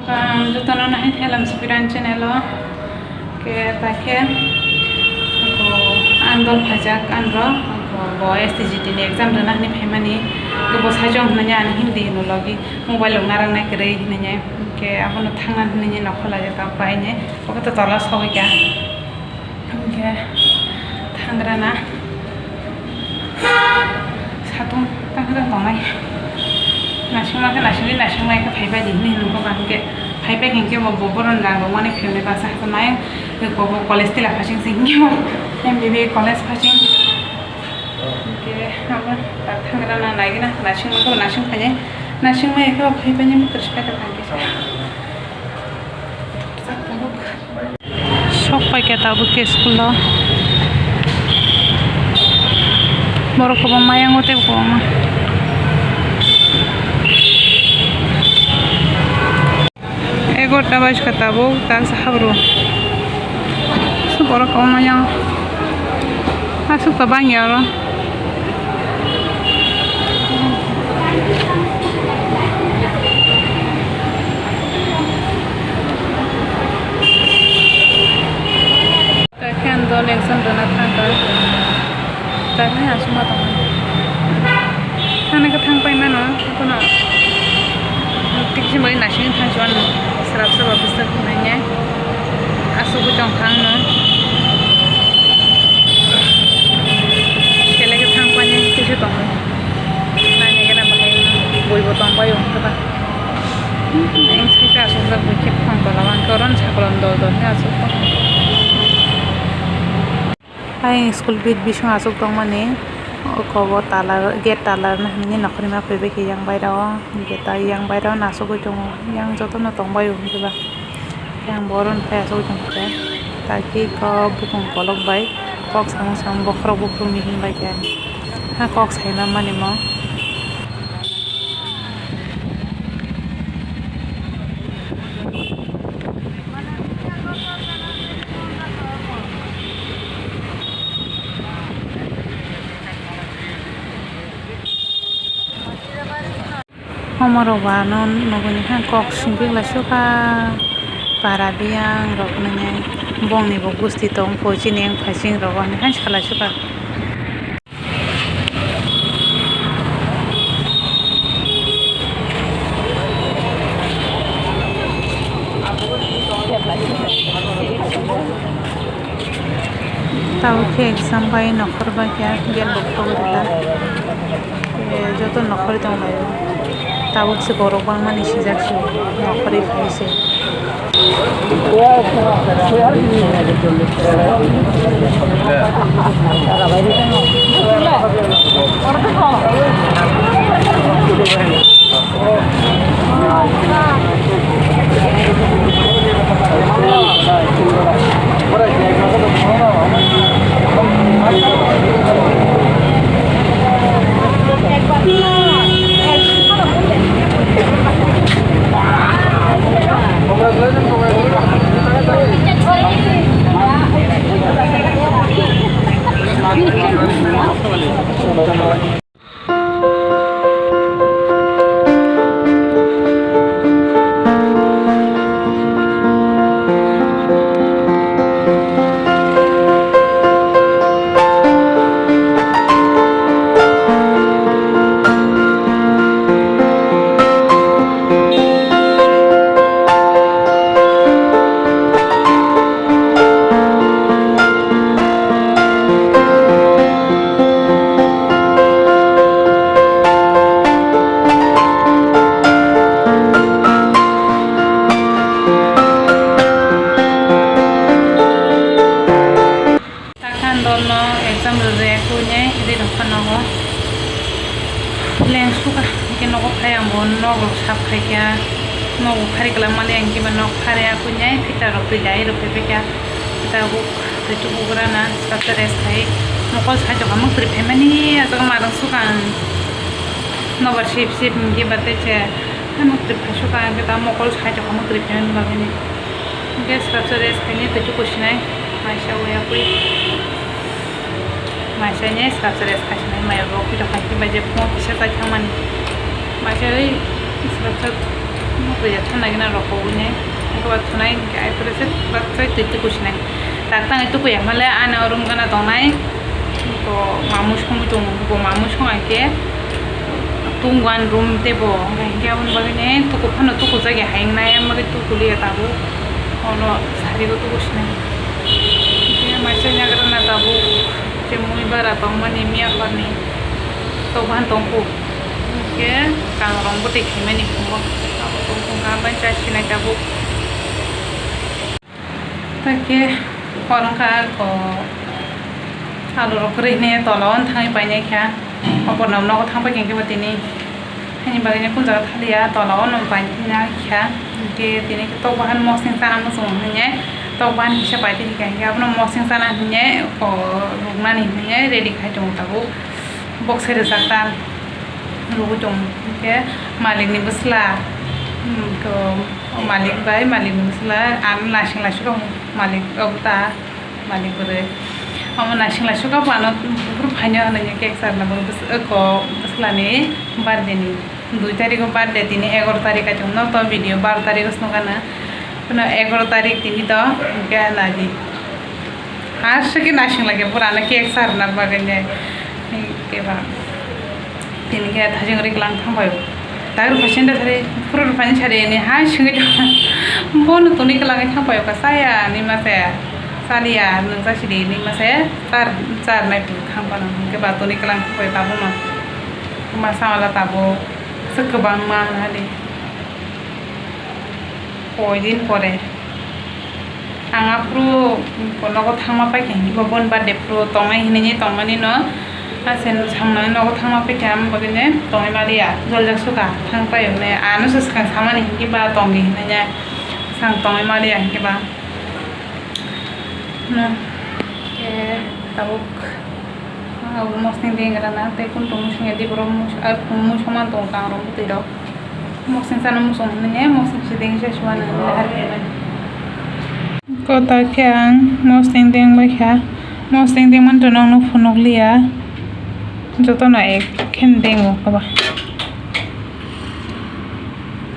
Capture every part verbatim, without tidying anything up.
Ang jotono nahai khe Lam Sukiran channel o. Khe ta khe bo ang dol phaijak, ang rw bo S T G T ni exam rwna hinwi phaimani. Khe bo saichung hwnwi ani Hindi hino logi mobile rok narwknai kwrwi hinwi. Khe abono thangna hinwi nokho laijak ta paine. Obo to tola sogwi kha. Hingke thangrana satung tangsa tongnai. Nasingma khe nasingdi, nasingma khe phaibai di hinwi hwnwi kok hingke phaibai hingke bo bo boron rang rok mani phiyoknai basa hachal mai. Bo bo college tila phasing se hingke bo M B B A college phasing. Hingke abo thangrana naigina nasingma khe nasing phainai. Nasingma khe phaibai ni mukhus phai ta thangke sa. Sok pai khe tabuk khe school o. Borok kwbangma yang o tei kwbangma. Egarota baji kha tabuk, tak sa habru. Borok kwbangma yang aswk ta bang ya oro. Takhe ang dol exam rwna thangkha. Takhe aswk ma tongmani. Thangna khe thang pai mano, abono tikisi bai nasing thang chuan srap srap office tak nanya. Aswk tong thang no. Kele khe thang pai nai kisa tong. Nanya khe na bahai bui bo tong bai ung khe ba. Ang sai khe aswk jak bai khe phone tola ang khe oron sakol dol dol khe aswk tong. Ayang school bit bising aswk tongmani, oko bo tala, gate tala rwna hinwi nokhorima phaibai khe yang bairao, gate yang bairao no aswk oi tongo, yang jotono tongbai o hwnkhe ba, yang bo oro phai aswk oi tongkha, takhe eko bukung kolok bai kok samung samung bokhorok buphuru mihim bai khe, ha kok saima manimo. Omo rok ba ano nugui ni khe kok singpik lai sukha para biyang rok nini bongni bo gusti tong kho chini yang phaising rok ani hai salai sukha. Tabuk khe exam bai nokhor bai khe gate rok thogwi rwkha. Joto nokhorwi tonglaio. Tabuk se borok bangmani sijak se nokhorwi phai se. Takhan dolno exam rwjak khe nai ri rok phano o leng sukha hwnkhe nogo phai ang bo nok rok sap khai kha nogo khari kwlangmani ang kiba nok khari akui nai filter rok twi dai rok phai kha tabuk twi tubugra na srapsa rest khai mokol sai tongkha mwkhwtwrwi phaimani aswk ma rang sukha ang nobar sip sip hwnkhe ba tei se mwkhwtwrwi phai sukha ang khe ta mokol sai tongkha mwkhwtwrwi phaimani bagwini. Hingke srapsa rest khaini tei tuku sinai maisa ui apui. Maisa ni srapsa rest khai sinai maya bo kito khai khe bai je phone kisa chai thangmani. Maisa ui srapsa Omo twi ya thana gina rok kogwi nai. Omo ba thunai hwnkhe ai pore se bachai twi tuku sinai. Tak tang tuku ya male ani o room gana tongnai. Bo mamu song tongo, bo mamu song ai khe tungwan room tebo. Hwnkhe aboni bagwi ne tuku phano tuku jagya hai wngnai, aboni bagwi tuku liya tabuk. Ono sari bo tuku sinai. Hwnkhe mai chai nagra na tabuk. Je mui bara tongmani miya horni tokbahan tongkuk. Hwnkhe kangrong bwtwi khaimani phungo abo tongkha, bai chai sinai tabuk. Takhe hor wngkha ko alu rok kwrwi hwnwi tola o thangwi painai kha. Oporno nogo thang paikha hwnkhe bo tini. Haini bagwi no kunjago thaliya, tola o no pai na kha. Hwnkhe tini khe tokbahan mosning chana muchung hwnwi tok bahan kisa pai tini kha. Hwnkhe abono mosning chana hwnwi o ruknani hwnwi ready khai tongo tabuk. Bok se rijak ta rugwi tongo. Hwnkhe malikni bwsla, hmm, to malik bai malikni bwsla ano naising laisuk malik obo ta. Malik bwrwi. Omo naising laisuk o bo ano buphuru phaino hwnwi cake charwna bo bwswk o bwswlani birthday ni dui tarikh o birthday, tini egaroh tarikh, aitwng no to video baro tarikh o swngo gana. Phano egaroh tarikh tini to hwnkhe naidi. Aswk khe naising lai khe bwrano cake charwna bagwi nai. Khe ba. Tini khe thajeng riklang thang bai. Dai rupha sende sari, phuru rupha ni sari ni hai singwi tong. Bono toni kwlangwi thang bai ka saya ni mase. Saliya nung sa sidi ni mase. Char, char nai phuru thang bai nang. Hwnkhe ba toni kwlang thang bai tabuk ma. Ma sa wala tabuk. Swk kwbangma hwnwi. Koi din pore. Ang aphuru nogo thangma paikha hwnkhe bo boni birthday phuru tongnai hinwi tongmani no. Aswk samnani nogo thangma paikha, amo bagwi ne tongwi maliya. Joljak sukha thang paiyokne. Ano se swkang samani hwnkhe ba tongdi hinwi ne. Swkang tongwi maliya hwnkhe ba. No. Khe tabuk. Abo mosning dengrana tei kuntung musung ya di borok mus-, ah, musung man tongo kangrok bwtwi rok. Mosning chana muchung hwnwi ne mosning se dengwi se suana hwnwi le hari phai mani. Kota khe ang mosning deng bai kha. Mosning deng man to nokno phunuk liya. Jotono ek khe dengo kaba.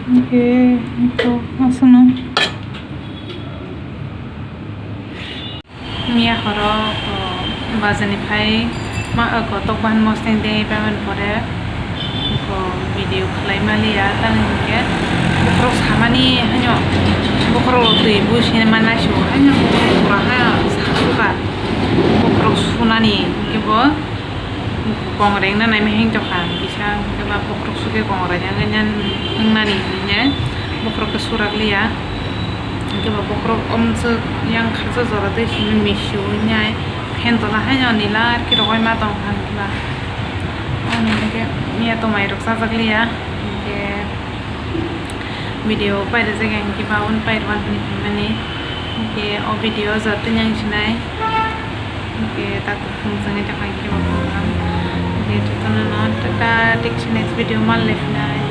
Hwnkhe to aswkno. Miya horo, o, bazar ni phai ma, o, kotok bahan mosneng dengwi paimani pore, o, video khlai maliya, tamni hinkhe bokhorok samani haino, bokhorok twi bui sini ma naisio, haino bokhorok pura ha saksuka, bokhorok sunani hinkhe bo. Kong rengna naima hing tongkha, kisa hwnkhe ba bokhorok sukhe kong rengya wngya wngnani hinwi bokhorok khe surak liya. Hwnkhe ba bokhorok omswk yang khaksa jora tei simi misi wngnai phen tola haino nila arki rogoi ma tongkha hwnkhe ba. Ani hwnkhe miya tongmai rok chajak liya hwnkhe. Video pairajak ya hwnkhe ba, aboni pairwani hinwi hwnmani. Hwnkhe o video joto yang sinai. Hwnkhe takhuk phung chwngwi tongkha hwnkhe bo program. Hwnkhe jotono no tata, tei kisa next video manlai phinai.